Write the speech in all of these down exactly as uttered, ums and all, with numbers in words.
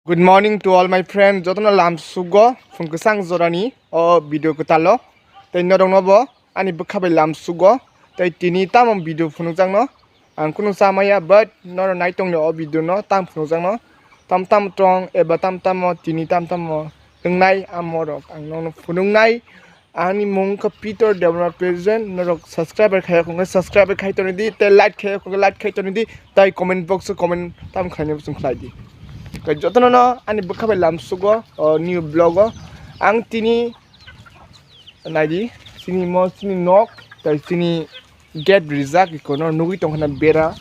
Good morning to all my friends. Jotono lam sugo phung kwchang jorani o video kwtalo. Tei norokno bo ani bwkha bai lam sugo. Tei tini tamo video phunukjakno ang kunu chamaya, but norok naitongni o video no tam phunukjakno. Tam tam tong eba tam tamo tini tam tamo wngnai amorok ang nono phunuknai. Ani mung kha Peter Debbarma Present, norok subscriber khaya khungkhe subscriber khai toni di, tei like khaya khungkhe like khai toni di, tei comment box o comment tam khaina bosong khlai di. Tei jotono no ani bwkha bai lam sugo o new vlog o. Ang tini naidi, chini mo chini nok, tei chini gate rijak ikono nugui tongkhana bera,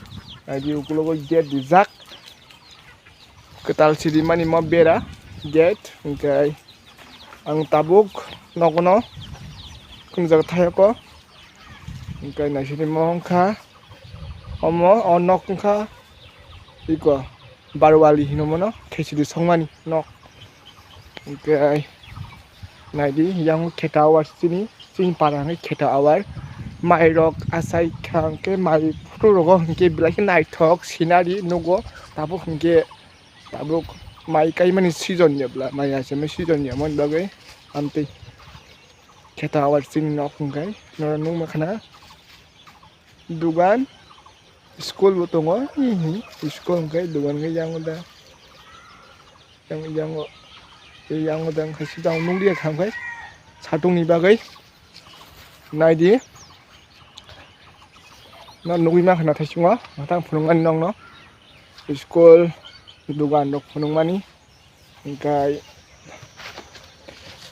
naidi ukulogo gate rijak. Kwtal siri mani mo bera gate, hwnkhe ang tabuk nogono khunjak thayoko, hwnkhe naisiri mo wngkha omo o nok wngkha iko Barwali hino mono khesidi songmani nok, hwnkhe naidi yang khe tower chini. Chini para hwnkhe kheto awar. Mairok achai kha hwnkhe mai phuru rogo hwnkhe belai khe naithok scenery nugo. Tabuk hwnkhe tabuk mai kaimani season ya bwla, mai achai season ya mani bagwi amtwi kheto awar chini nok hwnkhe norok nukma khana. Dugan, school bo tongo, hihi, school hwnkhe dugan hwnkhe yango da, yang, yango, tei yango da wngkha sida nukliya kha hwnkhe satung ni bagwi naidi, no nugui mankha naithai chungo, mwthang phunukmani nokno, school, dugan rok phunukmani. Hingkai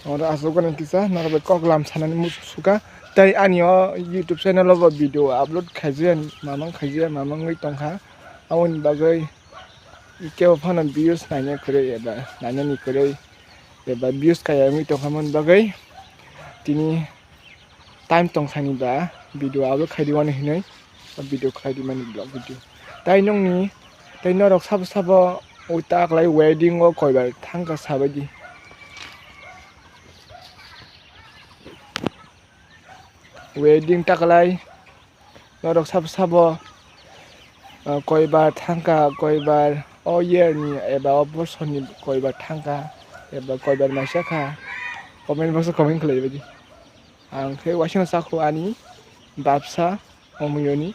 oro aswk gwnang kisa norok bai kok lam sanani muchuk suka. Tei ani o YouTube channel o bo video upload khaijak mamang khaijak mamang wngwi tongkha. Aboni bagwi kebo phano views naina kwrwi eba nainani kwrwi eba views kaya wngwi tongkha. Aboni bagwi tini time tongthani ba video upload khaidi wani hinwi video khlaidi mani vlog video. Tai nokni, tai norok sabo sabo ui taklai wedding o koibar thangkha sabaidi. Wedding taklai norok sabo sabo, ah, koibar thangkha, koibar o year ni eba o bosor ni koibar thangkha eba koibar maisa kha, comment box o comment khlai baidi. Ang khe waisano sakho ani babsa omiyoni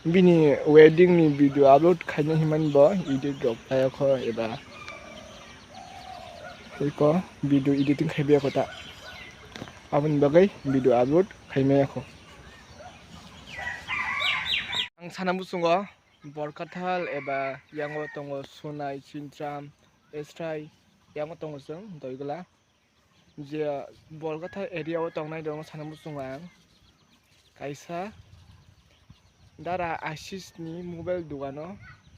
bini wedding ni video upload khaina himani bo edit rok khaiyakho eba eko video editing khaibai kho ta, aboni bagwi video upload khaimaya kho. Ang sana muchungo Borkathal eba yango tongo Sunai, Chintram, Esrai, yango tongo chwng Doigla. Je Borkathal area o tongnai rok sana muchungo ang kaisa dara Asus ni mobile dogano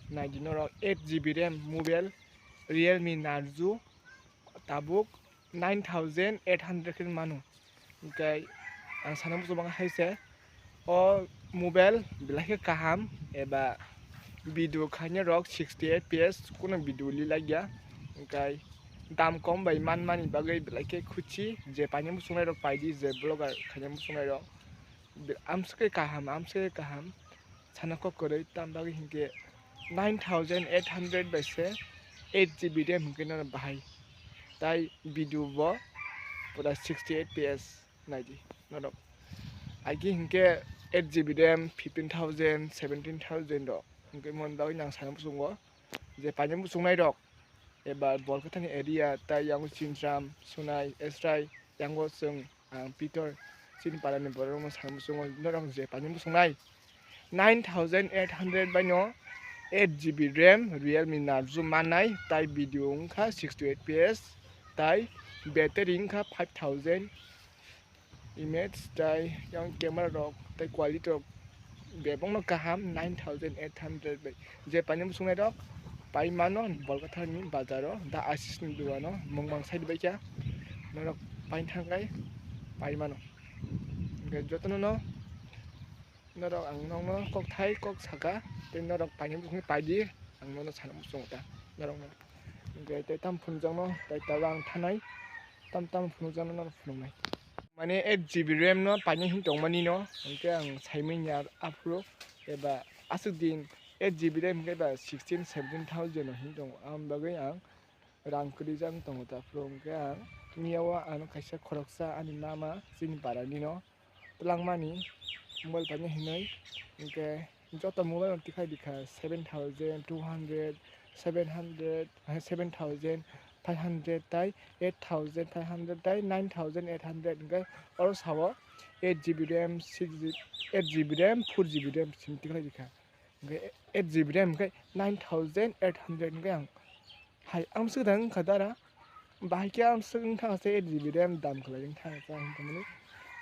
naidi norok eight G B RAM mobile Realme Narzo tabuk nine thousand eight hundred khe mano. Hingke ang sana muchungo hai se o mobile belai khe kaham eba video khaina rok sixty F P S kuno video li lagya. Hingke dam kom bai manmani bagwi belai khe khuchi je paina muchungnai rok paidi je vlogger khaina muchungnai rok. Be-, amswk khe kaham, amswk khe kaham. Sana kok kwrwi, tam bagwi hinkhe nine thousand eight hundred bai se eight G B RAM hinkhe nono bahai. Tai video bo pura sixty F P S naidi norok. Aigi hinkhe eight G B RAM, fifteen thousand, seventeen thousand rok. Hinkhe mon bagwi nang sana muchungo je paina muchungnai rok eba Borkathani area tai yango Chintram, Sunai, Esrai, yango chwng ang Pitor chini parani borok rokno sana muchungo norok je paina muchungnai nine thousand eight hundred baino eight G B RAM Realme Narzo mannai tai video wngkha sixty F P S tai battery wngkha five thousand image tai yang camera rok tai quality rok bebak no kaham nine thousand eight hundred bai je paina muchungnai rok pai mano Borkathani bazaro da Asus ni dogano mung mang side bai kha norok paina thangkhai pai mano hingke jotono no norok ang nokno kok thai kok saka tei norok paina muchungwi paidi ang nono sana muchungo ta norokno hingke tei tam phunukjakno tai tabuk ang thanai tam tam phunukjakno norok phunuknai. Mane eight G B RAM no paina hin tongmani no, hingke ang saimanya aphuru eba aswk din eight G B RAM hingke ba sixteen seventeen thousand no hin tongo. Aboni bagwi ang rang kwrwi jang tongo ta phuru hwnkhe ang miyao ano kaisa khoroksa ani mama chini parani no twlangmani mobile paina hinwi hwnkhe joto mobile no tikhai dikha seven thousand two hundred, seven hundred, seven thousand five hundred tai eight thousand five hundred tai nine thousand eight hundred hwnkhe oro sao eight G B ram, six G B, eight G B ram, four G B ram simi tikhai dikha. Hwnkhe eight G B ram hwnkhe nine thousand eight hundred hwnkhe ang hai amswk da wngkha dara, bahai khe amswk wngkha se eight G B ram dam khlai wngkha ang hwnkhe mani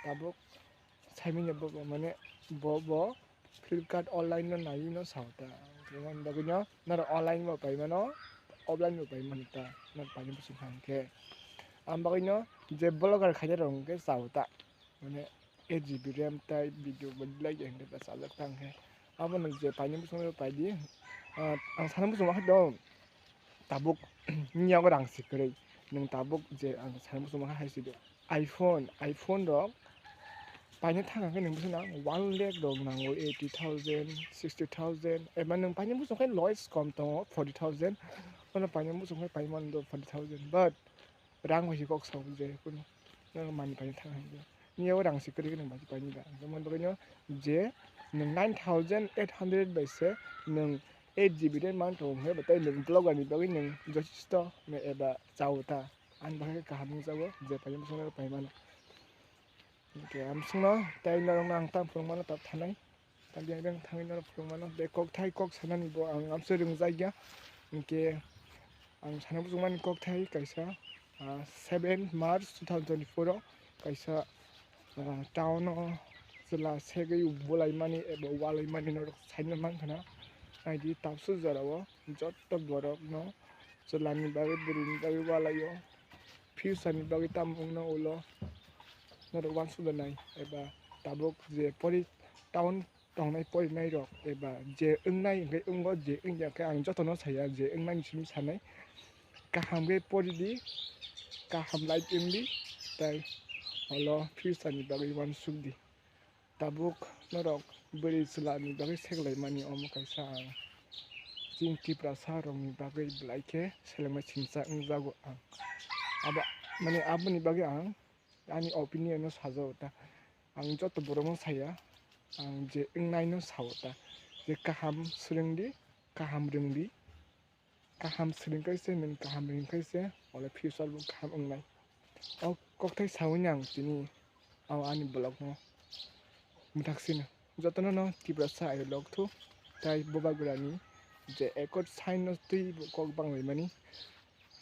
tabuk saimanya bo mane bo bo Flipkart online no naiwi no sao ta, aboni bagwi no norok online bo pai mano, offline bo pai mano ta, norok paina bwswk kha hwnkhe. Ang bagwi no je vlogger khainai rok hwnkhe sao ta, mane eight G B ram tai video bo like hwnkhe ta chajak ta hwnkhe. Abono je paina bwswk no pai di, ah, ang sana bwswk ma khe do tabuk niyago rang si kwrwi nwng tabuk je ang sana bwswk ma khe hai si do. iPhone, iPhone rok paina thang khe nwng bwswk nang one lakh rok nango, eighty thousand, sixty thousand, eba nwng paina bwswk khe lowest kom tongo forty thousand, ono paina bwswk khe pai mano forty thousand, but rang bai se kok sao je kunu nwng mani paina thang khe niyago rang si kwrwi khe nwng bai paina da, jemon bagwi no je nwng nine thousand eight hundred bai se nwng eight G B ram man tongo hwnkhe, tei nwng vlogger ni bagwi nwng jothesto eba chao ta. Ani bagwi kaham wngjago je paina bwswk no pai mano. Hwnkhe amswkno tei norokno ang tamo phwrwng mano tab thanai. Tabiyang rang thangwi norok phwrwng mano. Tei kokthai kok sanani bo ang amswk rwngjakya. Hwnkhe ang sana bwswk mani kokthai kaisa, ah, seven March two thousand twenty-four o kaisa, ah, town o chwla segwi bulaimani eba walaimani norok saina mankha na. Naidi tabuk jora o joto borok no chwla ni bagwi bwrwi ni bagwi walai o. Future ni bagwi tamo wngna ulo norok uansuk da nai eba tabuk je pori town tongnai porinai rok eba je wngnai hwnkhe wngo, je wngya khe ang jotono saya je wngnai simi sanai kaham khe pori di, kaham life wng di, tai ulo future ni bagwi uansuk di. Tabuk norok bwrwi chwla ni bagwi seglaimani omo kaisa ang chini Tiprasa rokni bagwi belai khe selengmai singcha wngjago ang. Abo mane aboni bagwi ang ani opinion no sajago ta. Ang joto borok no saya, ang je wngnai no sao ta, je kaham swrwng di, kaham rwng di. Kaham swrwng khe se nwng kaham rwng khe se ulo future bo kaham wngnai. O kokthai sawi ang tini o ani vlog no mwthak sino jotono no Tiprasa I love thu tai bubagra ni je accord sign no twi bo kok banglaimani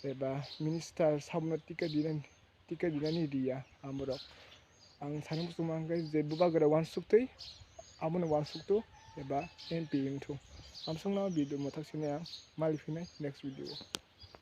eba minister sabuno ticket dinani, ticket dinani riya amorok. Ang sana muchungma hwnkhe je bubagra uansuk twi abono uansuk tu eba M P wng thu. Amsongno video mwthak sini ang mali phinai next video o.